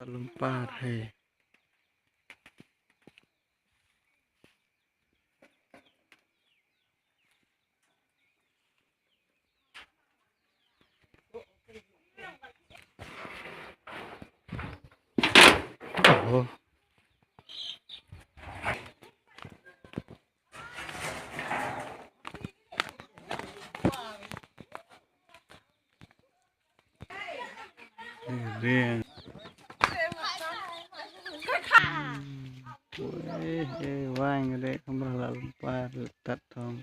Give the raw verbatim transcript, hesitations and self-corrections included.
Lumpar he. Oh. Riang. Wei, eh, wang de kamera la lumpar tat thong.